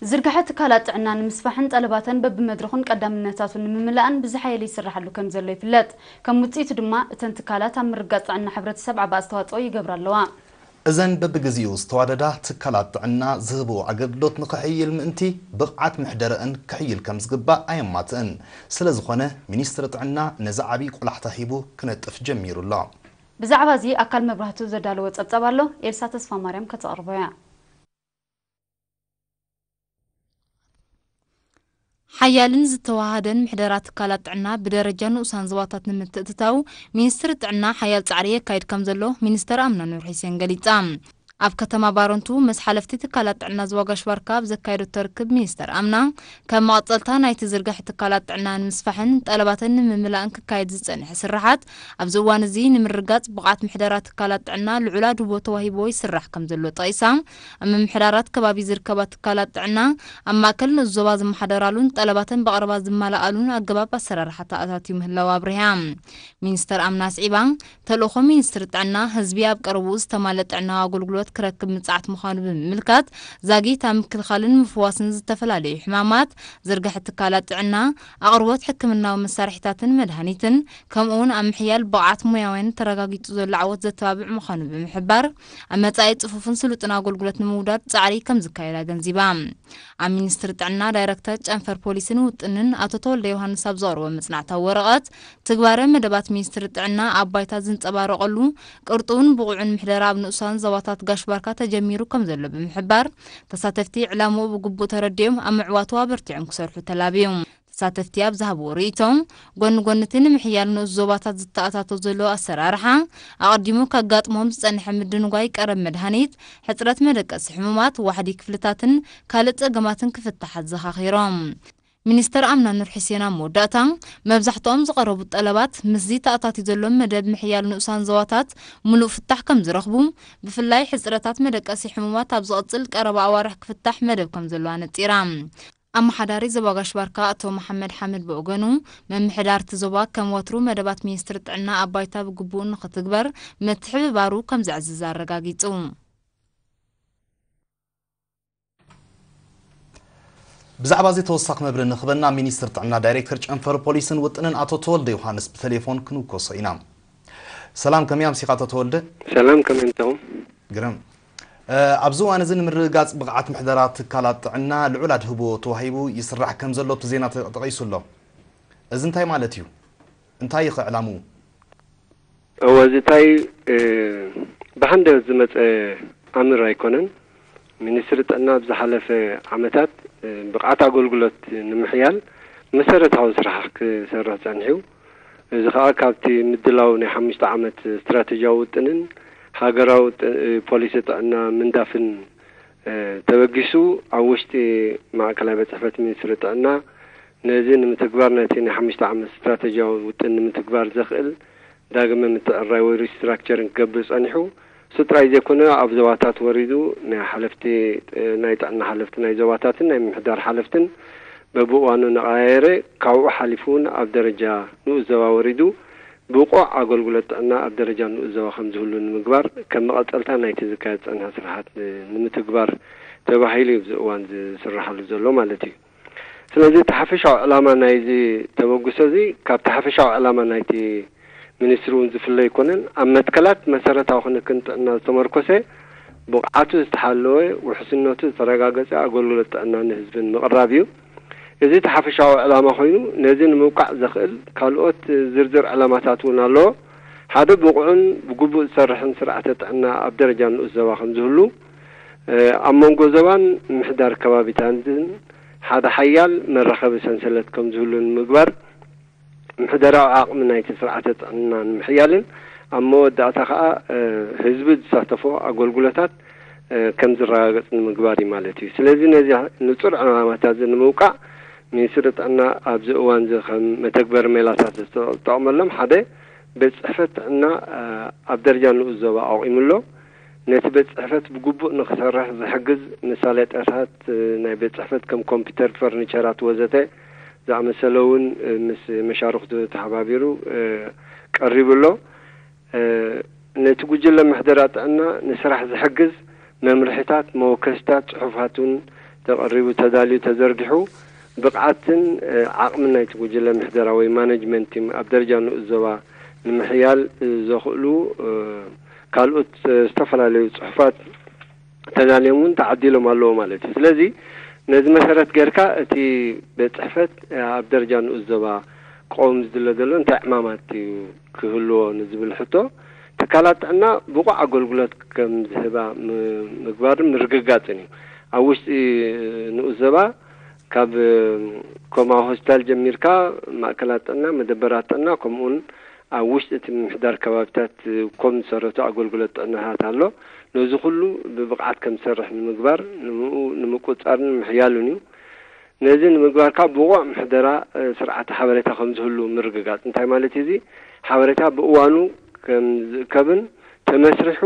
ዝርግሐ ትካላት ጥዕና ንምስፋሕን ጠለባተን በብመድረኹን ቀዳምነታቱን ንምምላእን ብዝሓየለ ይስራሓሉ ከም ዘሎ ይፍለጥ። ከም ውፅኢቱ ድማ እተን ትካላት ኣብ ምርግጋፅ ጥዕና ሕብረተሰብ ዓቢ ኣስተዋፅኦ ይገብራ ኣለዋ። እዘን በብግዜኡ ዝተዋደዳ ትካላት ጥዕና ዝህብዎ ኣገልግሎት ንኽሕይል ምእንቲ ብቕዓት ምሕደረእን ክሕይል ከም ዝግባእ ኣየማትእን። ስለ ዝኾነ ሚኒስትሪ ጥዕና ነዚ ዓቢ ቆላሕታ ሂቡ ክነጥፍ ጀሚሩ ኣሎ። ብዛዕባ እዚ ኣካል መብራህቱ ዘዳለዎ ጸብጻብ ኣሎ፣ ኤልሳ ተስፋ ማርያም ከተቕርቦ እያ። ሓያልን ዝተዋሃደን ምሕደራ ትካላት ጥዕና ብደረጃ ንኡሳን ዞባታት ንምትእትታው ሚኒስትሪ ጥዕና ሓያል ጻዕሪ የካይድ ከም ዘሎ ሚኒስተር ኣምና ኑር ሑሴን ገሊጻ። ኣብ ከተማ ባረንቱ ምስ ሓለፍቲ ትካላት ጥዕና ዞባ ጋሽ ባርካ ኣብ ዘካየደቶ ርክብ ሚኒስተር ኣምና፣ ከም መቐጸልታ ናይቲ ዝርግሐ ትካላት ጥዕና ንምስፋሕን ጠለባተን ንምምላእን ክካየድ ዝጸንሐ ስራሓት ኣብዚ እዋን እዚ ንምርጋጽ ብቕዓት ምሕደራ ትካላት ጥዕና ልዑል ኣድህቦ ተዋሂብዎ ይስራሕ ከም ዘሎ ጠቒሳ፣ ኣብ ምምሕዳራት ከባቢ ዝርከባ ትካላት ጥዕና ኣብ ማእከል ንኡስ ዞባ ዝመሓደራሉን ጠለባተን ብቐረባ ዝመልኣሉን ኣገባብ ኣሰራርሓ ተኣታትዩ ምህላው ኣብሪሃ። ሚኒስተር ኣምና ኣስዒባ፣ ተልእኾ ሚኒስትሪ ጥዕና ህዝቢ ኣብ ቀረብኡ ዝተማልአ ጥዕናዊ ኣገልግሎት ክረክብ ምጽዓት ምዃኑ ብምምልካት፣ ዛጊት ኣብ ምክልኻልን ምፍዋስን ዝተፈላለዩ ሕማማት፣ ዝርግሐ ትካላት ጥዕና፣ ኣቕርቦት ሕክምናዊ መሳርሒታትን መድሃኒትን፣ ከምኡ'ውን ኣብ ምሕያል ብቕዓት ሞያውያን ተረጋጊጹ ዘሎ ዓወት ዘተባብዕ ምዃኑ ብምሕባር፣ ኣብ መጻኢ ጽፉፍን ስሉጥን ኣገልግሎት ንምውዳድ ጻዕሪ ከም ዝካየድ ኣገንዚባ። ኣብ ሚኒስትሪ ጥዕና ዳይረክተር ጨንፈር ፖሊስን ውጥንን ኣቶ ተወልደ ዮሃንስ ኣብ ዘቕረቦ መጽናዕታዊ ወረቐት፣ ትግባረ መደባት ሚኒስትሪ ጥዕና ኣብ ባይታ ዝንጸባረቐሉ ቅርጡውን ብቑዕን ምሕደራ ኣብ ንኡሳን ዞባታት ጋሽ ባርካ ተጀሚሩ ከም ዘሎ ብምሕባር፣ ተሳተፍቲ ዕላምኡ ብግቡእ ተረዲኦም ኣብ ምዕዋቱ ኣበርቲዖም ክሰርሑ ተላብዩ። ተሳተፍቲ ኣብ ዝሃብዎ ርእይቶ፣ ጎኒ ጎኒ እቲ ንምሕያል ንኡስ ዞባታት ዝተኣታቶ ዘሎ ኣሰራርሓ፣ ኣቐዲሙ ከጋጥሞም ዝጸንሐ ምድንጓይ ቀረብ መድሃኒት፣ ሕጽረት መደቀሲ ሕሙማት፣ ዋሕዲ ክፍልታትን ካልእ ጸገማትን ክፍታሕ ኣዘኻኺሮም። ሚኒስተር ኣምና ኑር ሑሴን ኣብ መወዳእታ፣ መብዛሕትኦም ዝቐረቡ ጠለባት ምስዚ ተኣታትዩ ዘሎ መደብ ምሕያል ንኡሳን ዞባታት ምሉእ ፍታሕ ከም ዝረኽቡ፣ ብፍላይ ሕጽረታት መደቀሲ ሕሙማት ኣብ ዝቕጽል ቀረባ ኣዋርሕ ክፍታሕ መደብ ከም ዘሎ ኣነጺራ። ኣመሓዳሪ ዞባ ጋሽ ባርካ ኣቶ መሓመድ ሓምድ ብወገኑ፣ ምምሕዳር እቲ ዞባ ከም ወትሩ መደባት ሚኒስትሪ ጥዕና ኣብ ባይታ ብግቡእ ንኽትግበር ምትሕብባሩ ከም ዘዕዝዝ ኣረጋጊጹ። ብዛዕባ እዚ ተወሳኺ መብርሂ ንኽበና ሚኒስትር ጥዕና ዳይሬክተር ጨንፈር ፖሊስን ውጥንን ኣቶ ተወልደ ዮሃንስ ብቴሌፎን ክንውከሶ ኢና። ሰላም፣ ከመይ ኣምሲኻ ኣቶ ተወልደ? ሰላም፣ ከመይ ኣምሲኹም? ግርም። እ፣ ኣብዚ እዋን እዚ ንምርግጋጽ ብቕዓት ምሕደራ ትካላት ጥዕና ልዑል ኣድህቦ ተዋሂቡ ይስራሕ ከም ዘሎ እቲ ዜና ተ-፣ ተጠቒሱ ኣሎ። እዚ እንታይ ማለት እዩ? እንታይ እዩ ኸ ዕላምኡ? እወ፣ እዚ እንታይ፣ እ፣ ብሃንደበት ዝመጸ ኣምር ኣይኮነን። ሚኒስትሪ ጥዕና ኣብ ዝሓለፈ ዓመታት፣ እ፣ ብቕዓት ኣገልግሎት ንምሕያል መሰረታዊ ስራሕ ክሰርሕ ጸኒሑ። እዚ ኸኣ ካብቲ ምድላው ናይ ሓሙሽተ ዓመት ስትራተጂያዊ ውጥንን ሃገራዊ ጥ-፣ ፖሊሲ ጥዕና ምንዳፍን፣ እ፣ ተበጊሱ፣ ኣብ ውሽጢ ማእከላይ ቤት ጽሕፈት ሚኒስትሪ ጥዕና ነዚ ንምትግባር፣ ነቲ ናይ ሓሙሽተ ዓመት ስትራተጂያዊ ውጥን ንምትግባር ዘኽእል ዳግመ ምትዕርራይ ወይ ሪስትራክቸሪንግ ክገብር ጸኒሑ። እሱ ጥራይ ዘይኮነ፣ ኣብ ዞባታት ወሪዱ ናይ ሓለፍቲ፣ እ፣ ናይ ጥዕና ሓለፍቲ ናይ ዞባታትን ናይ ምምሕዳር ሓለፍትን በብእዋኑ እናቐያየረ፣ ካብኡ ሓሊፉ እውን ኣብ ደረጃ ንኡስ ዞባ ወሪዱ ብቑዕ ኣገልግሎት ጥዕና ኣብ ደረጃ ንኡስ ዞባ ከም ዝህሉ ንምግባር ከም መቐጸልታ ናይቲ ዝካየድ ዝጸንሐ ስራሓት ን-፣ ንምትግባር ተባሂሉ እዩ ኣብዚ እዋን ዝስራሓሉ ዘሎ ማለት እዩ። ስለዚ እቲ ሓፈሻዊ ዕላማ ናይዚ ተበግሶ እዚ፣ ካብቲ ሓፈሻዊ ዕላማ ናይቲ ሚኒስትሪ እውን ዝፍለ ኣይኮነን። ኣብ መትከላት መሰረታዊ ክንክን ጥዕና ዝተመርኮሰ፣ ብቕዓቱ ዝተሓለወ፣ ውሕስነቱ ዝተረጋገጸ ኣገልግሎት ጥዕና ንህዝቢ ንምቕራብ እዩ። እዚ እቲ ሓፈሻዊ ዕላማ ኮይኑ፣ ነዚ ንምብቃዕ ዘኽእል ካልኦት ዝርዝር ዕላማታት እውን ኣለዎ። ሓደ ብቑዕን ብግቡእ ዝሰርሕን ስርዓተ ጥዕና ኣብ ደረጃ ንኡስ ዞባ ከም ዝህሉ፣ እ፣ ኣብ መንጎ ዞባን ምሕዳር ከባቢታትን ሓደ ሓያል መራኸቢ ሰንሰለት ከም ዝህሉ ንምግባር፣ ምሕደራዊ ዓቕሚ ናይቲ ስርዓተ ጥዕና ንምሕያልን ኣብ መወዳእታ ከኣ፣ እ፣ ህዝቢ ዝሳተፎ ኣገልግሎታት፣ እ፣ ከም ዝረጋገጽ ንምግባር እዩ ማለት እዩ። ስለዚ ነዚ ንጹር ዕላማታት እዚ ንምውቃዕ ሚኒስትሪ ጥዕና ኣብዚ እዋን እዚ ከም መተግበሪ ሜላታት ዝተጠቕመሎም ሓደ ቤት ጽሕፈት ጥዕና፣ እ፣ ኣብ ደረጃ ንኡስ ዞባ ኣቑሙ ኣሎ። ነቲ ቤት ጽሕፈት ብግቡእ ንኽሰርሕ ዝሕግዝ መሳለጥያታት፣ እ፣ ናይ ቤት ጽሕፈት ከም ኮምፒውተር፣ ፈርኒቸራት ወዘተ ዝኣመሰለ እውን፣ እ፣ ምስ መሻርኽቱ ተሓባቢሩ፣ እ፣ ቀሪቡ ኣሎ። እ፣ ነቲ ጉጅለ ምሕደራ ጥዕና ንስራሕ ዝሕግዝ መምርሒታት፣ መወከሲታት፣ ጽሑፋት እውን ተቐሪቡ፣ ተዳልዩ፣ ተዘርጊሑ፣ ብቕዓትን ዓቕምን ናይቲ ጉጅለ ምሕደራ ወይ ማነጅመንት ቲም ኣብ ደረጃ ንኡስ ዞባ ንምሕያል ዘኽእሉ ካልኦት ዝተፈላለዩ ጽሑፋት ተዳልዮም እውን ተዓዲሎም ኣለዉ ማለት እዩ። ስለዚ ነዚ መሰረት ጌርካ እቲ ቤት ጽሕፈት ኣብ ደረጃ ንኡስ ዞባ ክኸውን ዝድለ ዘሎ እንታይ ዕማማት እዩ ክህልዎ ንዝብል ሕቶ፣ ትካላት ጥዕና ብቑዕ ኣገልግሎት ከም ዝህባ ምግባርን ምርግጋጽን እዩ። ኣብ ውሽጢ ንኡስ ዞባ ካብ ኮማ ሆስፒታል ጀሚርካ ማእከላት ጥዕና፣ መደበራት ጥዕና፣ ከምኡውን ኣብ ውሽጢ እቲ ምምሕዳር ከባቢታት ኮም ዝሰረቱ ኣገልግሎት ጥዕናታት ኣሎ። ነዚ ኩሉ ብብቕዓት ከም ዝሰርሕ ንምግባር፣ ንምኡ ንምቁጻርን ንምሕያሉን እዩ። ነዚ ንምግባር ካብ ብቑዕ ምሕደራ ስርዓተ ሓበሬታ ከም ዝህሉ ምርግጋጽ። እንታይ ማለት እዩ እዚ? ሓበሬታ ብእዋኑ ከም ዝእከብን ተመስሪሑ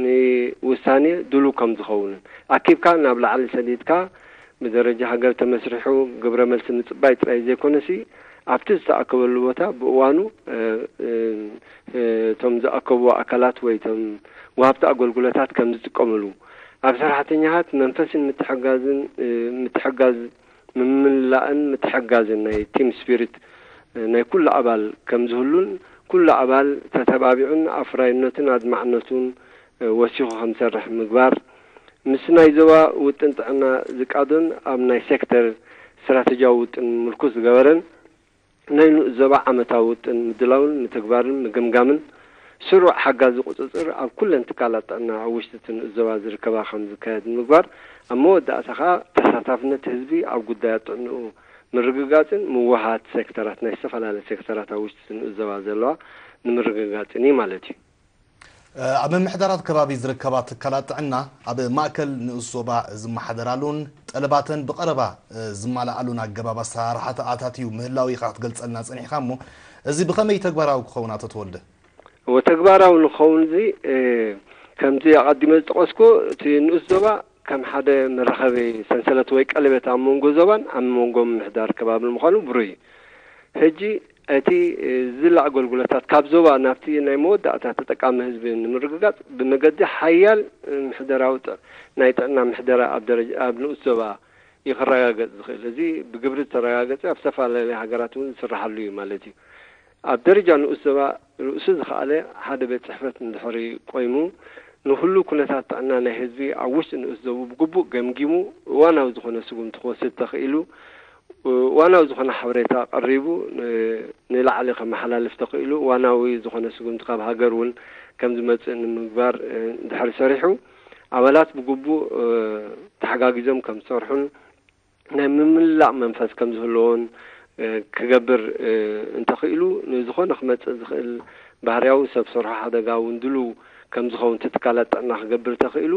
ንውሳኔ ድሉ ከም ዝኸውንን፣ ኣኪብካ ናብ ላዕሊ ሰዲድካ ብደረጃ ሃገር ተመስሪሑ ግብረ መልሲ ምጽባይ ጥራይ ዘይኮነሲ፣ ኣብቲ ዝተኣከበሉ ቦታ ብእዋኑ እቶም ዝኣከብዎ ኣካላት ወይ እቶም ወሃብቲ ኣገልግሎታት ከም ዝጥቀምሉ፣ ኣብ ሰራሕተኛታት መንፈስን ምትሕጋዝን ምትሕጋዝ ምምላእን ምትሕጋዝን ናይ ቲም ስፒሪት ናይ ኩሉ ኣባል ከም ዝህሉን፣ ኩሉ ኣባል ተተባቢዑን ኣፍራይነቱን ኣድማዕነቱን ወሲኹ ከም ዝሰርሕ ምግባር፣ ምስ ናይ ዞባ ውጥን ጥዕና ዝቃዶን ኣብ ናይ ሴክተር ስትራተጂያዊ ውጥን ምርኩስ ዝገበረን ናይ ንኡስ ዞባ ዓመታዊ ውጥን ምድላውን ምትግባርን ምግምጋምን ስሩዕ ሓጋዚ ቁጽጽር ኣብ ኩለን ትካላት ጥዕና ኣብ ውሽጢ እቲ ንኡስ ዞባ ዝርከባ ከም ዝካየድ ምግባር፣ ኣብ መወዳእታ ከኣ ተሳታፍነት ህዝቢ ኣብ ጉዳያት ጥዕንኡ ምርግጋጽን ምውሃሃድ ሴክተራት ናይ ዝተፈላለያ ሴክተራት ኣብ ውሽጢ እቲ ንኡስ ዞባ ዘለዋ ንምርግጋጽን እዩ ማለት እዩ። ኣብ ምምሕዳራት ከባቢ ዝርከባ ትካላት ጥዕና ኣብ ማእከል ንኡስ ዞባ ዝመሓደራሉን ጠለባተን ብቐረባ ዝማልኣሉን ኣገባብ ኣሰራርሓ ተኣታትዩ ምህላው ኢኻ ክትገልጸልና ጸኒሕኻ እሞ እዚ ብኸመይ ተግባራዊ ክኸውን ኣቶ ተወልደ? እወ ተግባራዊ ንክኸውን እዚ ከምዚ ኣቐዲመ ዝጠቐስኩ እቲ ንኡስ ዞባ ከም ሓደ መራኸቢ ሰንሰለት ወይ ቀለቤት ኣብ መንጎ ዞባን ኣብ መንጎ ምምሕዳር ከባብን ምዃኑ ብሩህ እዩ። ሕጂ እቲ ዝላ ኣገልግሎታት ካብ ዞባ ናብቲ ናይ መወዳእታ ተጠቃሚ ህዝቢ ንምርግጋጽ ብመገዲ ሓያል ምሕደራዊ ጥዕ ናይ ጥዕና ምሕደራ ኣብ ደረጃ ኣብ ንኡስ ዞባ እዩ ክረጋገጽ ዝኽእል። እዚ ብግብሪ ዝተረጋገጸ ኣብ ዝተፈላለያ ሃገራት እውን ዝስራሓሉ እዩ ማለት እዩ። ኣብ ደረጃ ንኡስ ዞባ ርእሱ ዝኸኣለ ሓደ ቤት ጽሕፈት እንድሕሪ ቆይሙ ንኹሉ ኩነታት ጥዕና ናይ ህዝቢ ኣብ ውሽጢ ንኡስ ዞቡ ብግቡእ ገምጊሙ እዋናዊ ዝኾነ ስጉምቲ ክወስድ ተኽኢሉ እዋናዊ ዝኾነ ሓበሬታ ቀሪቡ ንላዕሊ ከመሓላልፍ ተኽኢሉ እዋናዊ ዝኾነ ስጉምቲ ካብ ሃገር እውን ከም ዝመፅእ ንምግባር ድሕሪ ሰሪሑ ኣባላት ብግቡእ ተሓጋጊዞም ከም ዝሰርሑን ናይ ምምላቕ መንፈስ ከም ዝህልዎን ክገብር እንተኽኢሉ ንዝኾነ ክመፅእ ዝኽእል ባህርያዊ ሰብ ሰርሖ ሓደጋ እውን ድሉው ከም ዝኸውን እቲ ትካላት ጥዕና ክገብር ተኽኢሉ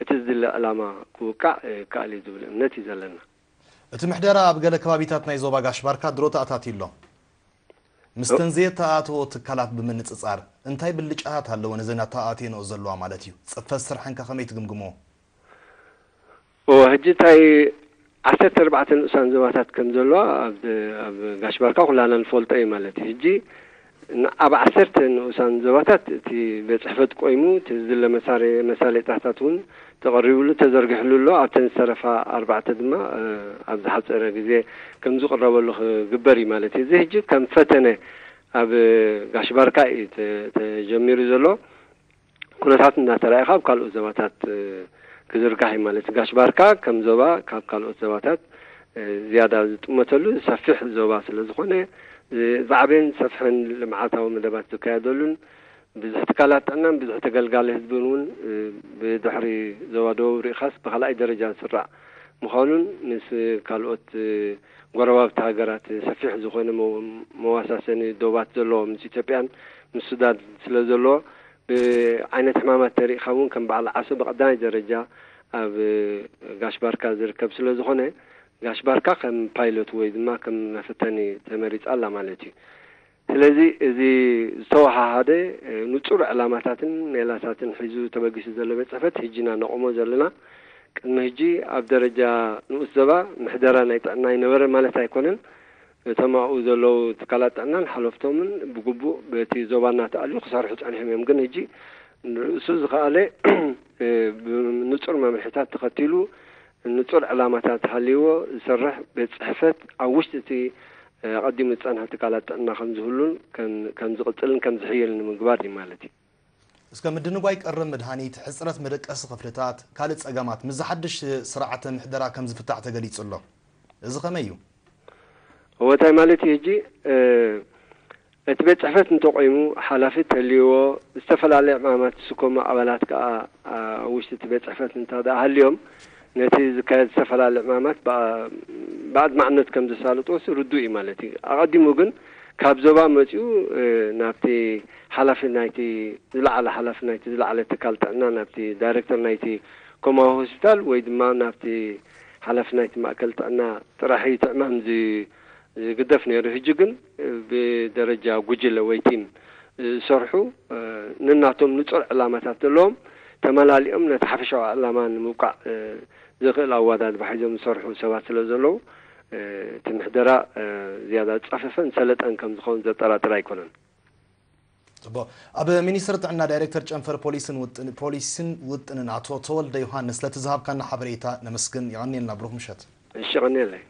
እቲ ዝድለ ዕላማ ክውቃዕ ይከኣል እዩ ዝብል እምነት እዩ ዘለና። እቲ ምሕደራ ኣብ ገለ ከባቢታት ናይ ዞባ ጋሽ ባርካ ድሮ ተኣታትዩ ኣሎ። ምስተን ዘየተኣታተዎ ትካላት ብምንጽጻር እንታይ ብልጫታት ኣለወን እዘን ኣተኣታትየንኦ ዘለዋ ማለት እዩ? ጽፈት ስርሐን ከ ከመይ ትግምግምኦ? እወ፣ ሕጂ እንታይ ዓሰርተ ኣርባዕተ ንኡሳን ዞባታት ከም ዘለዋ ኣብ ኣብ ጋሽ ባርካ ኩላና ንፈልጦ እዩ ማለት እዩ። ሕጂ ኣብ ዓሰርተ ንኡሳን ዞባታት እቲ ቤት ጽሕፈት ቆይሙ እቲ ዝድለ መሳለጥያታት እውን ተቐሪብሉ ተዘርጊሕሉ ኣሎ። ኣብተን ዝተረፋ ኣርባዕተ ድማ ኣብ ዝሓፀረ ግዜ ከም ዝቕረበሉ ክግበር እዩ ማለት እዩ። እዚ ሕጂ ከም ፈተነ ኣብ ጋሽ ባርካ እዩ ተጀሚሩ ዘሎ። ኩነታት እናተራእየ ካብ ካልኦት ዞባታት ክዝርጋሕ እዩ ማለት እዩ። ጋሽ ባርካ ከም ዞባ ካብ ካልኦት ዞባታት ዝያዳ ዝጥመተሉ ሰፊሕ ዞባ ስለ ዝኾነ ዝዓበየን ዝሰፍሐን ልምዓታዊ መደባት ዝካየደሉን ብዙሕ ትካላት ጥዕናን ብዙሕ ተገልጋሊ ህዝብን እውን ብድሕሪ ዞባ ደቡብ ርኢኻስ ብኻልኣይ ደረጃ ዝስራዕ ምዃኑን ምስ ካልኦት ጎረባብቲ ሃገራት ሰፊሕ ዝኾነ መዋሳሰኒ ዶባት ዘለዎ ምስ ኢትዮጵያን ምስ ሱዳን ስለ ዘለዎ ብዓይነት ሕማማት ተሪእኻ እውን ከም በዓል ዓሶ ብቐዳማይ ደረጃ ኣብ ጋሽ ባርካ ዝርከብ ስለ ዝኾነ ጋሽ ባርካ ከም ፓይሎት ወይ ድማ ከም መፈተኒ ተመሪፃ ኣላ ማለት እዩ። ስለዚ እዚ ዝተወሃሃደ ንፁር ዕላማታትን ሜላታትን ሒዙ ተበጊሱ ዘሎ ቤት ፅሕፈት ህጂ ኢና ነቑሞ ዘለና። ቅድሚ ህጂ ኣብ ደረጃ ንኡስ ዞባ ምሕደራ ናይ ጥዕና ኣይነበረን ማለት ኣይኮነን። እቶም ኣብኡ ዘለዉ ትካላት ጥዕናን ሓለፍቶምን ብግቡእ በቲ ዞባ እናተኣልዩ ክሰርሑ ፀኒሖም እዮም። ግን ህጂ ንርእሱ ዝኸኣለ ንፁር መምርሒታት ተኸቲሉ ንጹር ዕላማታት ሃልይዎ ዝሰርሕ ቤት ጽሕፈት ኣብ ውሽጢ እቲ ኣቐዲሙ ዝጸንሐ ትካላት ጥዕና ከም ዝህሉን ከም ዝቕጽልን ከም ዝሕይልን ንምግባር እዩ ማለት እዩ። እስከ ምድንጓይ ቀረብ መድሃኒት፣ ሕፅረት መደቀሲ ክፍልታት፣ ካልእ ፀገማት ምስዚ ሓድሽ ስርዓተ ምሕደራ ከም ዝፍታሕ ተገሊፁ ኣሎ። እዚ ከመይ እዩ? እወ እንታይ ማለት እዩ ሕጂ እቲ ቤት ፅሕፈት እንተቆይሙ ሓላፊ ተልይዎ ዝተፈላለየ ዕማማት ዝስከሙ ኣባላት ከዓ ኣብ ውሽጢ እቲ ቤት ፅሕፈት እንተ ደኣ ሃልዮም ነቲ ዝካየድ ዝተፈላለየ ዕማማት ብኣድማዕነት ከም ዘሳልጥዎስ ርዱእ እዩ ማለት እዩ። ኣቐዲሙ ግን ካብ ዞባ መፂኡ ናብቲ ሓላፊ ናይቲ ዝለዓለ ሓላፊ ናይቲ ዝለዓለ ትካል ጥዕና ናብቲ ዳይሬክተር ናይቲ ኮማዊ ሆስፒታል ወይ ድማ ናብቲ ሓላፊ ናይቲ ማእከል ጥዕና ጥራሕ እዩ እቲ ዕማም ዝግደፍ ነይሩ። ሕጂ ግን ብደረጃ ጉጅለ ወይ ቲም ዝሰርሑ ነናቶም ንፁር ዕላማታት ዘለዎም ተመላሊኦም ነቲ ሓፈሻዊ ዕላማ ንምብቃዕ ዝኽእል ኣወዳድባ ሒዞም ዝሰርሑ ሰባት ስለ ዘለዉ እቲ ምሕደራ ዝያዳ ዝፀፈፈን ዝሰለጠን ከም ዝኸውን ዘጠራጥር ኣይኮነን። ፅቡቕ። ኣብ ሚኒስቴር ጥዕና ዳይሬክተር ጨንፈር ፖሊስን ውጥን ፖሊስን ውጥንን ኣቶ ተወልደ ዮሃንስ ለቲ ዝሃብካና ሓበሬታ ነመስግን። የቐንየልና። ብሩኽ ምሸት። እሺ፣ ቀንየለይ።